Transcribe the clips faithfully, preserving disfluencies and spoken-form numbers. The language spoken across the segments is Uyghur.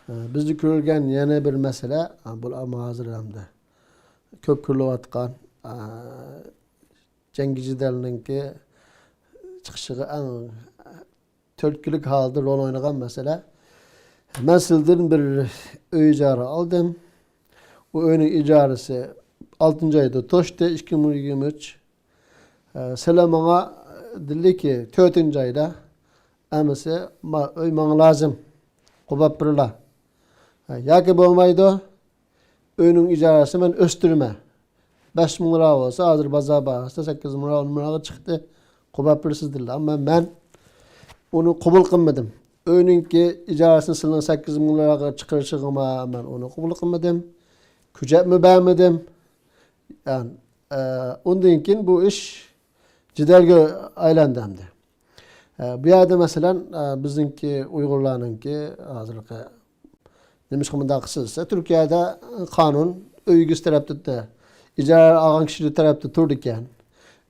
بىزدە كۆرۈلگەن يەنە بىر مەسىلە، بۇلار ھازىر ھەمدە كۆپ كۆرۈلۈۋاتقان، جەڭگى جېدەلنىڭكى چىقىشىغا ئەڭ تۈرتكىلىك ھالدا رول ئوينىغان مەسىلە. مەن سىلىدىن بىر ئۆي ئىجارە ئالدىم. ئۇ ئۆينىڭ ئىجارىسى ئالتىنچى ئايدا توشتى، ئىككى مىڭ يىگىرمە ئۈچ. ئە، سىلەر ماڭا دېدىكى، تۆتىنچى ئايدا ئەمىسە ما-، ئۆي ماڭا لازىم، قوباپ بېرىلا. ئە، ياكى بولمايدۇ، ئۆينىڭ ئىجارىسىنى مەن ئۆستۈرىمەن. بەش مىڭ رۇپىيە بولسا، ھازىر بازار باھاسى سەككىز مىڭ رۇپىيە، ئون مىڭ رۇپىيەغا چىقتى. قوباپ بېرىسىز دېدىلە. ئەمما مەن ئۇنى قوبۇل قىلمىدىم. ئۆينىڭكى ئىجارىسىنى سىلىنىڭ سەككىز مىڭ رۇپىيەغا چىقىرىشىغىمۇ مەن ئۇنى قوبۇل قىلمىدىم. كۆچەتمۇ بەرمىدىم. يەنى، ئە، ئۇندىن كېيىن بۇ ئىش جېدەلگە ئايلاندى ئەمدى. ئە، بۇ يەردە مەسىلەن، ئە، بىزنىڭكى ئۇيغۇرلارنىڭكى ھازىرقى نېمىشقا مۇنداق قىلسىز دېسە، تۈركىيەدە قانۇن ئۆي ئىگىسى تەرەپتە، ئىجارە ئالغان كىشى تەرەپتە تۇرىدىكەن.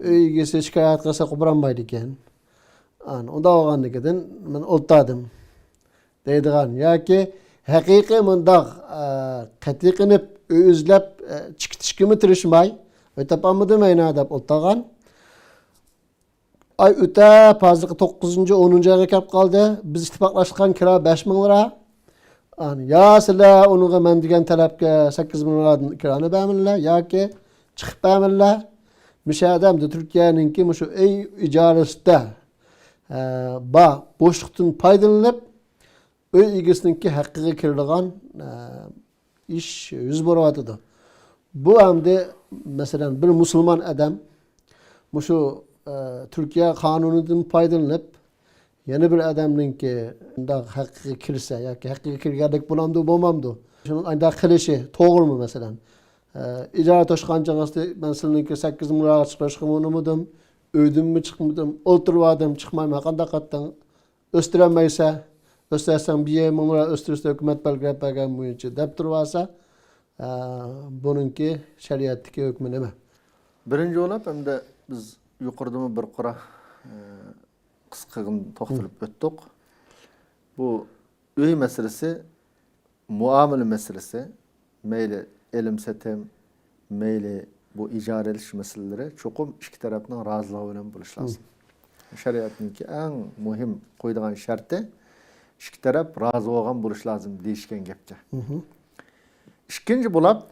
ئۆي ئىگىسى شىكايەت قىلسا قوپۇرالمايدىكەن. ئان-، ئۇنداق بولغاندىكىن مەن ئولتۇردۇم دەيدىغان ياكى ھەقىقىي مۇنداق، ئە، قېتىقلىنىپ ئۆي ئىزدەپ، ئە، چىقىتىشقىمۇ تىرىشماي، ئۆي تاپالمىدىم ئەينا دەپ ئولتۇرغان. ئاي ئۆتەپ، ھازىرقى توققۇزىنچى، ئونىنچى ئايغا كەپ قالدى. بىز ئىتتىپاقلاشقان كىرا بەش مىڭ لىرا. ئان-، يا سىلەر ئۇنىڭغا مەن دېگەن تەلەپكە سەككىز مىڭ لىرادىن كىرانى بەرمىلە ياكى چىقىپ بەرمىلە. مۇشۇ ئادەمدە تۈركىيەنىڭكى مۇشۇ ئۆي ئىجارىسىدە، ئە، بار بوشلۇقتىن پايدىلىنىپ، ئۆي ئىگىسىنىڭكى ھەققىگە كىرىدىغان، ئە، ئىش يۈز بېرىۋاتىدۇ. بۇ ئەمدى، مەسىلەن، بىر مۇسۇلمان ئادەم مۇشۇ، ئە، تۈركىيە قانۇنىدىن پايدىلىنىپ، يەنە بىر ئادەمنىڭكى شۇنداق ھەققىگە كىرسە ياكى ھەققىگە كىرگەندەك بولامدۇ، بولمامدۇ؟ شۇنىڭ ئانداق قىلىشى توغرىمۇ، مەسىلەن؟ ئە، ئىجارە توشقان چاغىسىدا مەن سىلىنىڭكى سەككىز مىڭ لىراغا چىقىرىشقا ئۇنىمىدىم، ئۆيدىنمۇ چىقمىدىم، ئولتۇرۇۋالدىم، چىقمايمەن، قانداق قىلدىڭ؟ ئۆستۈرەلمەيسە، ئۆستۈرسەڭ بىر يېرىم مىڭ لىرا ئۆستۈرسە ھۆكۈمەت بەلگىلەپ بەرگەن بويىچە دەپ تۇرۇۋالسا، ئە، بۇنىڭكى شەرىئەتتىكى ھۆكمى نېمە؟ بىرىنچى بولاپ، ئەمدى بىز يۇقىرىدىمۇ بىر قۇر، ئە، قىسقىغىنە توختىلىپ ئۆتتۇق. بۇ ئۆي مەسىلىسى مۇئامىلە مەسىلىسى، مەيلى ئېلىم-سېتىم، مەيلى بۇ ئىجارە ئېلىش مەسىلىلىرى چوقۇم ئىككى تەرەپنىڭ رازىلىقى بىلەن بولۇشى لازىم. شەرىئەتنىڭكى ئەڭ مۇھىم قويىدىغان شەرتى، ئىككى تەرەپ رازى بولغان بولۇشى لازىم دېيىشكەن گەپكە. ئىككىنچى بولاپ،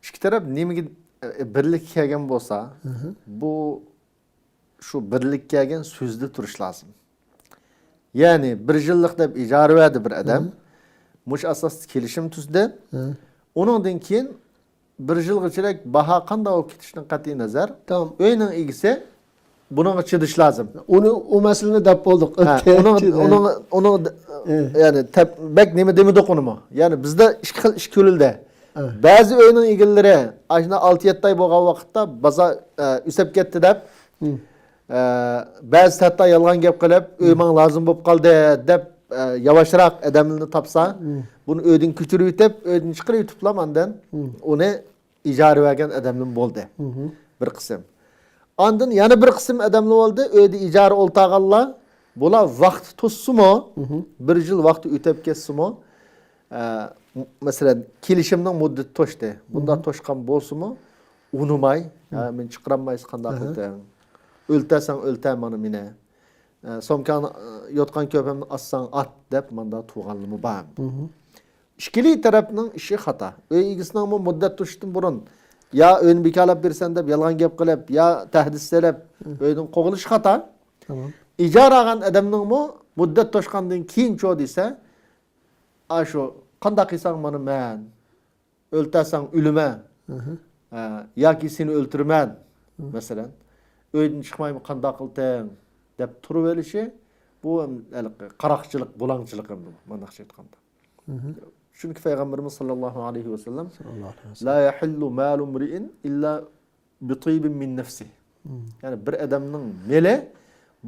ئىككى تەرەپ نېمىگە، ئە، بىرلىككە كەلگەن بولسا، بۇ شۇ بىرلىككە كەلگەن سۆزدە تۇرۇش لازىم. يەنى بىر يىللىق دەپ ئىجارە بەردى بىر ئادەم. مۇشۇ ئاساستا كېلىشىم تۈزدى. ئۇنىڭدىن كېيىن بىر يىلغىچىلىك باھا قانداق بولۇپ كېتىشىدىن قەتئىي نەزەر، تامام، ئۆينىڭ ئىگىسى بۇنىڭغا چىدىشى لازىم. ئۇنى، ئۇ مەسىلىنى دەپ بولدۇق. ھە، ئۆتكەن ئۇنىڭ، چىدە. ئۇنىڭ، ئۇنىڭ، ئە، يەنى تەپ-، بەك نېمە دېمىدۇق ئۇنىمۇ. يەنى بىزدە ئىككى خىل ئىش كۆرۈلدى. ئە. بەزى ئۆينىڭ ئىگىلىرى ئاشۇنداق ئالتە يەتتە ئاي بولغان ۋاقىتتا بازار، ئە، ئۆسۈپ كەتتى دەپ، ئە، بەزىسى ھەتتا يالغان گەپ قىلىپ، ئۆي ماڭا لازىم بولۇپ قالدى دەپ، ئە، ياۋاشراق ئادەملەرنى تاپسا، بۇنى ئۆيدىن كۆچۈرۈۋېتىپ، ئۆيدىن چىقىرىۋېتىپلا ئاندىن ئۇنى ئىجارە بەرگەن ئادەملىرىمۇ بولدى. بىر قىسىم. ئاندىن يەنە بىر قىسىم ئادەملەر بولدى، ئۆيدە ئىجارە ئولتۇرغانلار، بۇلار ۋاقتى توشسىمۇ، بىر يىل ۋاقتى ئۆتۈپ كەتسىمۇ، ئە، م-، مەسىلەن، كېلىشىمنىڭ مۇددىتى توشتى. بۇنداق توشقان بولسىمۇ، ئۇنىماي، ھە، مېنى چىقىرالمايسىز، قانداق قىلدىڭ؟ ئۆلتەرسەڭ ئۆلتەر مانا مېنى. ئە، سومكاڭنى، ئە، يوتقان كۆرپەمنى ئاچساڭ ئات دەپ مۇنداق تۇرغانلىرىمۇ بار. ئىككىلى تەرەپنىڭ ئىشى خاتا. ئۆي ئىگىسىنىڭمۇ مۇددەت توشۇشتىن بۇرۇن يا ئۆينى بىكارلاپ بېرىسەن دەپ يالغان گەپ قىلىپ، يا تەھدىت سېلىپ ئۆيدىن قوغلىشى خاتا. تامام. ئىجارە ئالغان ئادەمنىڭمۇ مۇددەت توشقاندىن كېيىنچۇ دېسە، ئاشۇ قانداق قىلساڭ مانا مەن ئۆلتەرسەڭ ئۆلىمەن، ھە، ياكى سېنى ئۆلتۈرىمەن، مەسىلەن، ئۆيدىن چىقمايمۇ قانداق قىلتىڭ دەپ تۇرۇۋېلىشى، بۇ ھېلىقى قاراقچىلىق، بۇلاڭچىلىق ئەمدى بۇ، مانداقچە ئېيتقاندا. چۈنكى پەيغەمبىرىمىز ساللاللاھۇ ئەلەيھى ۋەسەللەم، لا يەھىللۇ مالۇ ئىمرىئىن ئىللا بىتىيبىن مىن نەفسى. يەنى بىر ئادەمنىڭ مېلى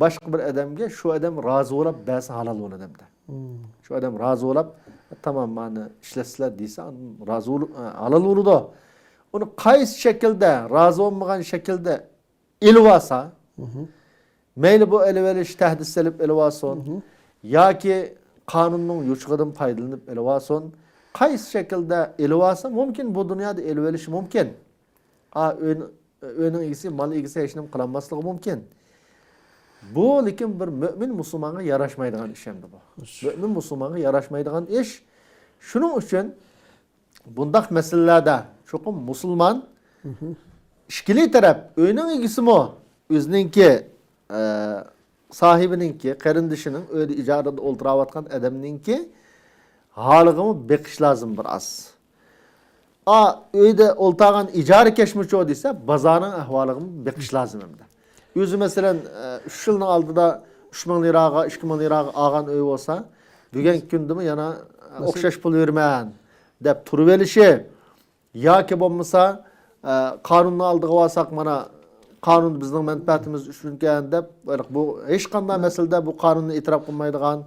باشقا بىر ئادەمگە شۇ ئادەم رازى بولۇپ بەرسە ھالال بولىدۇ ئەمدى. شۇ ئادەم رازى بولۇپ، تامام، مانا ئىشلەتسىلەر دېسە، ئاندىن رازى بولۇپ، ئە، ھالال بولىدۇ. ئۇنى قايسى شەكىلدە، رازى بولمىغان شەكىلدە ئېلىۋالسا، مەيلى بۇ ئېلىۋېلىش تەھدىت سېلىپ ئېلىۋالسۇن، ياكى قانۇننىڭ يوچۇقىدىن پايدىلىنىپ ئېلىۋالسۇن. قايسى شەكىلدە ئېلىۋالسا مۇمكىن، بۇ دۇنيادا ئېلىۋېلىشى مۇمكىن. ھا، ئۆينى-، ئۆينىڭ ئىگىسى، مال ئىگىسى ھېچنېمە قىلالماسلىقى مۇمكىن. بۇ، لېكىن بىر مۆمىن مۇسۇلمانغا ياراشمايدىغان ئىش ئەمدى بۇ. مۆمىن مۇسۇلمانغا ياراشمايدىغان ئىش. شۇنىڭ ئۈچۈن بۇنداق مەسىلىلەردە چوقۇم مۇسۇلمان ئىككىلى تەرەپ، ئۆينىڭ ئىگىسىمۇ، ئۆزىنىڭكى، ئە، ساھىبىنىڭكى، قېرىندىشىنىڭ، ئۆيدە ئىجارىدە ئولتۇراۋاتقان ئادەمنىڭكى ھالىغىمۇ بېقىش لازىم بىر ئاز. ئا، ئۆيدە ئولتۇرغان ئىجارىكەشمۇچۇ دېسە، بازارنىڭ ئەھۋالىغىمۇ بېقىش لازىم ئەمدى. ئۆزى مەسىلەن، ئە، ئۈچ يىلنىڭ ئالدىدا ئۈچ مىڭ لىراغا، ئىككى مىڭ لىراغا ئالغان ئۆي بولسا، بۈگۈنكى كۈندىمۇ يەنە، ئە، مەسىلەن، ئوخشاش پۇل بېرىمەن دەپ تۇرۇۋېلىشى ياكى بولمىسا، ئە، قانۇننىڭ ئالدىغا بارساق، مانا، قانۇن بىزنىڭ مەنپەئەتىمىز ئۈچۈنكەن دەپ، بۇ ھېچقانداق مەسىلىدە بۇ قانۇننى ئېتىراپ قىلمايدىغان،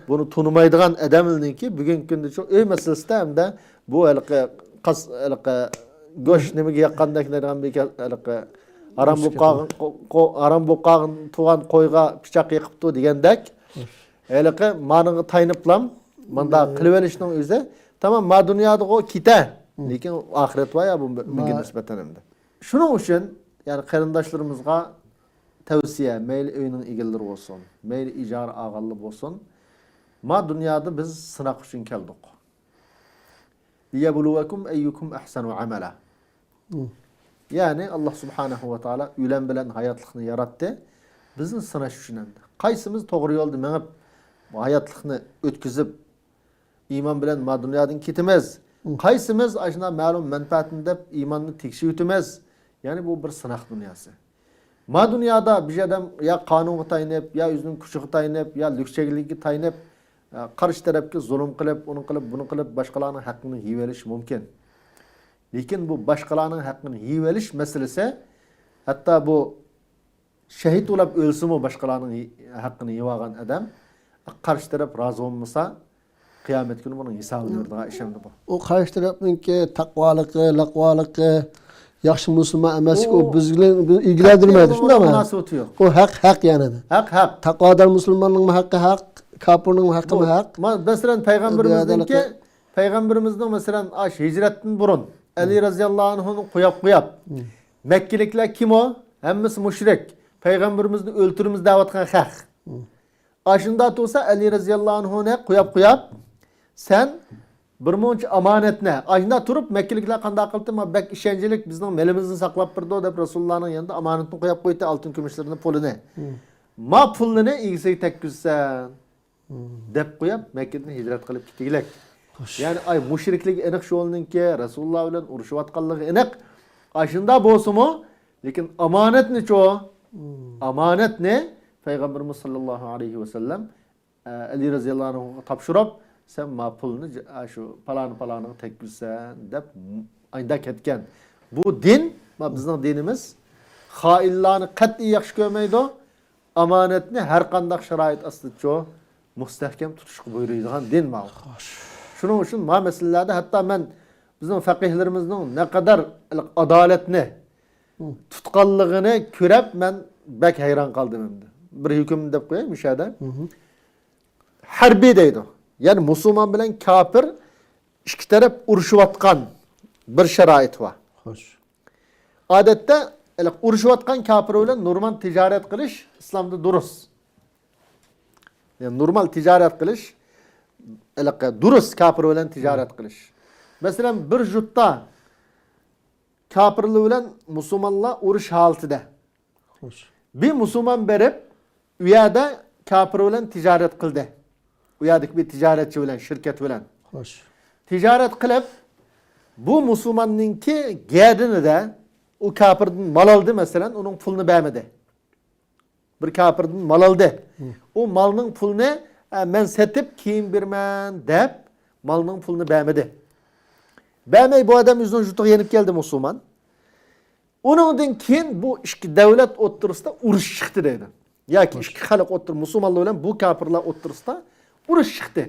بۇنى تونۇمايدىغان ئادەملەرنىڭكى بۈگۈنكى كۈندىچۇ ئۆي مەسىلىسىدە ھەمدە بۇ ھېلىقى قاس-، ھېلىقى گۆش نېمىگە ياققاندەك دەيدىغان بىر ھېلىقى ھارام بولۇپ قالغان، قو-، قو-، ھارام بولۇپ قالغان تۇغان قويغا پىچاق يېقىپتۇ دېگەندەك، ھېلىقى مانىڭغا تايىنىپلام مانداق قىلىۋېلىشنىڭ ئۆزى، تامام، ما دۇنيادىغۇ كېتە، لېكىن ئاخىرەت بار يا بۇ مۆمىنگە نىسبەتەن ئەمدى. شۇنىڭ ئۈچۈن، يەنى قېرىنداشلىرىمىزغا تەۋسىيە، مەيلى ئۆينىڭ ئىگىلىرى بولسۇن، مەيلى ئىجارە ئالغانلار بولسۇن، ما دۇنيادا بىز سىناق ئۈچۈن كەلدۇق. لىيەبلۇۋەكۇم ئەييۇكۇم ئەھسەنۇ ئەمەلا. يەنى، ئاللا سۇبھانەھۇ ۋە تائالا ئۆلۈم بىلەن ھاياتلىقنى ياراتتى. بىزنى سىناش ئۈچۈن ئەمدى. قايسىمىز توغرا يولدا مېڭىپ، ھاياتلىقنى ئۆتكۈزۈپ، ئىمان بىلەن ما دۇنيادىن كېتىمىز؟ قايسىمىز ئاشۇنداق مەلۇم مەنپەئەتنى دەپ ئىماننى تېگىشىۋېتىمىز؟ يەنى بۇ بىر سىناق دۇنياسى. ما دۇنيادا بىر ئادەم يا قانۇنغا تايىنىپ، يا ئۆزىنىڭ كۈچىگە تايىنىپ، يا لۈكچەكلىكىگە تايىنىپ، ئە، قارشى تەرەپكە زۇلۇم قىلىپ، ئۇنى قىلىپ، بۇنى قىلىپ، باشقىلارنىڭ ھەققىنى يېيىۋېلىشى مۇمكىن. لېكىن بۇ باشقىلارنىڭ ھەققىنى يېيىۋېلىش مەسىلىسى، ھەتتا بۇ شېھىت بولاپ ئۆلسىمۇ باشقىلارنىڭ ھەققىنى يېۋالغان ئادەم، قارشى تەرەپ رازى بولمىسا، قىيامەت كۈنى بۇنىڭ ھېسابىنى بېرىدىغان ئىش ئەمدى بۇ. ئۇ قارشى تەرەپنىڭكى تەقۋالىقى، لەقۋالىقى، ياخشى مۇسۇلمان ئەمەسلىكى، ئۇ، ئۇ بىز بىلەن ئىلگىرىلەندۈرمەيدۇ، شۇنداقمۇ؟ مۇناسىۋىتى يوق. ئۇ ھەق، ھەق يەنە. ھەق، ھەق. تەقۋادار مۇسۇلماننىڭمۇ ھەققى ھەق، كاپىرنىڭمۇ ھەققىمۇ ھەق. ما-، مەسىلەن، پەيغەمبىرىمىزنىڭكى، پەيغەمبىرىمىزنىڭ، مەسىلەن، ئاش ھىجرەتتىن بۇرۇن ئەلى رەزىياللاھۇ ئەنھۇنى قوياپ، قوياپ، مەككىلىكلەر كىم ئۇ؟ ھەممىسى مۇشرىك. پەيغەمبىرىمىزنى ئۆلتۈرىمىز دەۋاتقان خەق. ئاشۇنداق تۇرسا، ئەلى رەزىياللاھۇ ئەنھۇنى قوياپ، قوياپ، سەن بىر مۇنچە ئامانەتنى، ئاشۇنداق تۇرۇپ، مەككىلىكلەر قانداق قىلدى؟ ما بەك ئىشەنچلىك، بىزنىڭ مېلىمىزنى ساقلاپ بېرىدۇ، دەپ رەسۇلۇللانىڭ يېنىدا ئامانەتنى قوياپ قويدى، ئالتۇن كۈمۈشلىرىنى، پۇلىنى. ما پۇلنى ئىگىسىگە تەگكۈزسەن، دەپ قويۇپ، مەككىدىن ھىجرەت قىلىپ كېتىگلەك. يەنى، ئاي، مۇشرىكلىكى ئېنىق شۇ ئۇنىڭكى، رەسۇلۇللا بىلەن ئۇرۇشۇۋاتقانلىقى ئېنىق. ئاشۇنداق بولسىمۇ، لېكىن ئامانەتنىچۇ؟ ئامانەتنى پەيغەمبىرىمىز ساللاللاھۇ ئەلەيھى ۋەسەللەم، ئە، ئەلى رەزىياللاھۇ ئەنھۇغا تاپشۇرۇپ، سەن ما پۇلنى ج-، ئە، شۇ پالانى پالانىغا تەگكۈزسەن، دەپ ئايدا كەتكەن. بۇ دىن، ما بىزنىڭ دىنىمىز خائىنلارنى قەتئىي ياخشى كۆرمەيدۇ. ئامانەتنى ھەر قانداق شارائىت ئاستىدىچۇ مۇستەھكەم تۇتۇشقا بۇيرۇيدىغان دىن ماۋۇ. خوش. شۇنىڭ ئۈچۈن ما مەسىلىلەردە ھەتتا مەن بىزنىڭ فەقىھلىرىمىزنىڭ نەقەدەر ئادالەتنى تۇتقانلىقىنى كۆرۈپ، مەن بەك ھەيران قالدىم ئەمدى. بىر ھۆكۈم دەپ قوياي مۇشۇ يەردە. ھەربىي دەيدۇ. يەنى مۇسۇلمان بىلەن كاپىر ئىككى تەرەپ ئۇرۇشۇۋاتقان بىر شارائىت بار. خوش. ئادەتتە، ھېلىقى ئۇرۇشۇۋاتقان كاپىر بىلەن نورمال تىجارەت قىلىش ئىسلامدا دۇرۇس. يەنى نورمال تىجارەت قىلىش، ھېلىقى دۇرۇس كاپىر بىلەن تىجارەت قىلىش. مەسىلەن، بىر يۇرتتا كاپىرلار بىلەن مۇسۇلمانلار ئۇرۇش ھالىتىدە. خوش. بىر مۇسۇلمان بېرىپ، ئۇ يەردە كاپىر بىلەن تىجارەت قىلدى. ئۇ يەردىكى بىر تىجارەتچى بىلەن، شىركەت بىلەن. خوش. تىجارەت قىلىپ، بۇ مۇسۇلماننىڭكى گەدىنىدە ئۇ كاپىردىن مال ئالدى، مەسىلەن، ئۇنىڭ پۇلىنى بەرمىدى. بىر كاپىردىن مال ئالدى. ئۇ مالنىڭ پۇلىنى، ئە، مەن سېتىپ، كېيىن بېرىمەن دەپ، مالنىڭ پۇلىنى بەرمىدى. بەرمەي، بۇ ئادەم ئۆزىنىڭ يۇرتىغا يېنىپ كەلدى، مۇسۇلمان. ئۇنىڭدىن كېيىن بۇ ئىككى دۆلەت ئوتتۇرىسىدا ئۇرۇش چىقتى دەيدۇ. ياكى ئىككى خەلق ئوتتۇرا، مۇسۇلمانلار بىلەن بۇ كاپىرلار ئوتتۇرىسىدا ئۇرۇش چىقتى.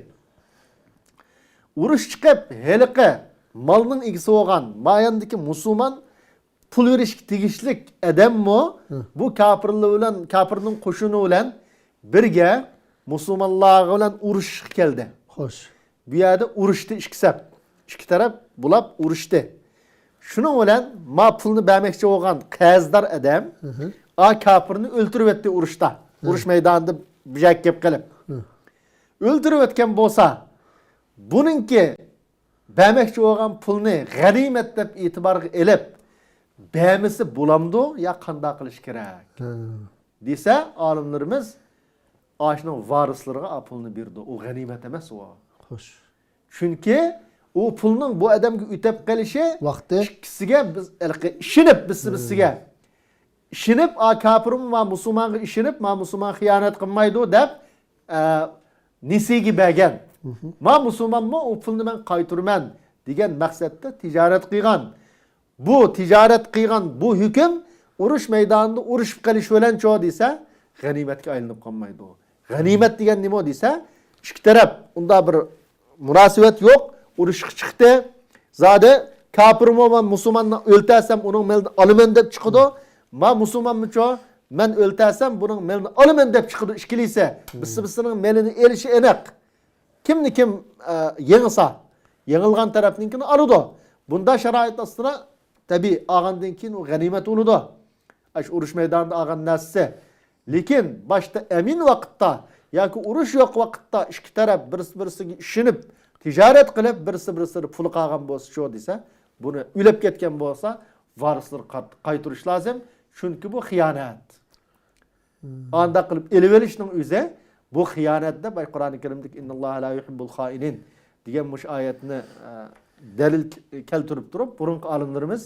ئۇرۇش چىقىپ، ھېلىقى مالنىڭ ئىگىسى بولغان ماياندىكى مۇسۇلمان پۇل بېرىشكە تېگىشلىك ئادەممۇ بۇ كاپىرلار بىلەن، كاپىرنىڭ قوشۇنى بىلەن بىرگە مۇسۇلمانلار بىلەن ئۇرۇشۇشقا كەلدى. خوش. بۇ يەردە ئۇرۇشتى ئىككى سەپ. ئىككى تەرەپ بۇلاپ ئۇرۇشتى. شۇنىڭ بىلەن ما پۇلنى بەرمەكچى بولغان قەرزدار ئادەم، ھە ھە. ئا كاپىرنى ئۆلتۈرۈۋەتتى ئۇرۇشتا. ھە. ئۇرۇش مەيدانىدا بىر يەرگە كەپ قېلىپ. ھە. ئۆلتۈرۈۋەتكەن بولسا، بۇنىڭكى بەرمەكچى بولغان پۇلنى غەنىيمەت دەپ ئېتىبارغا ئېلىپ، بەرمىسە بولامدۇ يا قانداق قىلىش كېرەك؟ ھە. دېسە، ئالىملىرىمىز ئاشۇنىڭ ۋارىسلىرىغا ئا پۇلنى بېرىدۇ. ئۇ غەنىيمەت ئەمەس ئۇ. خوش. چۈنكى ئۇ پۇلنىڭ بۇ ئادەمگە ئۆتەپ قېلىشى ۋاقتى. ئىككىسىگە بىز ھېلىقى ئىشىنىپ، بىرسى بىرسىگە ئىشىنىپ، ئا كاپىرمۇ ما مۇسۇلمانغا ئىشىنىپ، ما مۇسۇلمان خىيانەت قىلمايدۇ دەپ، ئە، نېسىگە بەرگەن. مھم. ما مۇسۇلمانمۇ ئۇ پۇلنى مەن قايتۇرىمەن دېگەن مەقسەتتە تىجارەت قىلغان. بۇ تىجارەت قىلغان بۇ ھۆكۈم ئۇرۇش مەيدانىدا ئۇرۇشۇپ قېلىش بىلەنچۇ دېسە، غەنىيمەتكە ئايلىنىپ قالمايدۇ. غەنىيمەت دېگەن نېمە دېسە، ئىككى تەرەپ ئۇنداق بىر مۇناسىۋەت يوق، ئۇرۇشقا چىقتى. زادى كاپىرمۇ مەن مۇسۇلماننى ئۆلتۈرسەم ئۇنىڭ مېلىنى ئالىمەن دەپ چىقىدۇ. ما مۇسۇلمانمۇچۇ مەن ئۆلتۈرسەم بۇنىڭ مېلىنى ئالىمەن دەپ چىقىدۇ ئىككىلىسى. بىرسى بىرسىنىڭ مېلىنى ئېلىشى ئېنىق. كىمنى كىم، ئە، يېڭسا، يېڭىلغان تەرەپنىڭكىنى ئالىدۇ. بۇنداق شارائىت ئاستىدا تەبىئىي ئالغاندىن كېيىن ئۇ غەنىيمەت بولىدۇ. ئاشۇ ئۇرۇش مەيدانىدا ئالغان نەرسىسى. لېكىن باشتا ئەمىن ۋاقىتتا ياكى ئۇرۇش يوق ۋاقىتتا ئىككى تەرەپ بىرسى بىرسىگە ئىشىنىپ تىجارەت قىلىپ بىرسى بىرسىنى پۇلى قالغان بولسىچۇ دېسە، بۇنى ئۆلۈپ كەتكەن بولسا ۋارىسلىرى قايت-، قايتۇرۇش لازىم. چۈنكى بۇ خىيانەت. ئانداق قىلىپ ئېلىۋېلىشنىڭ ئۆزى بۇ خىيانەت دەپ، ئاي، قۇرئانى كەرىمدىكى «ئىنناللاھە لا يۇھىببۇل خائىنىن» دېگەن مۇشۇ ئايەتنى، ئە، دەلىل ك-، كەلتۈرۈپ تۇرۇپ، بۇرۇنقى ئالىملىرىمىز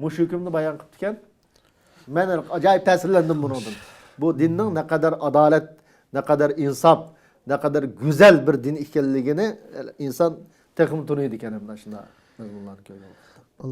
مۇشۇ ھۆكۈمنى بايان قىپتىكەن. مەن ئاجايىپ تەسىرلەندىم بۇنىڭدىن. بۇ دىننىڭ نەقەدەر ئادالەت، نەقەدەر ئىنساپ، نەقەدەر گۈزەل بىر دىن ئىكەنلىكىنى ئىنسان تېخىمۇ تونۇيدىكەن، مانا شۇنداق مەزمۇنلارنى كۆرگەن ۋاقىتتا.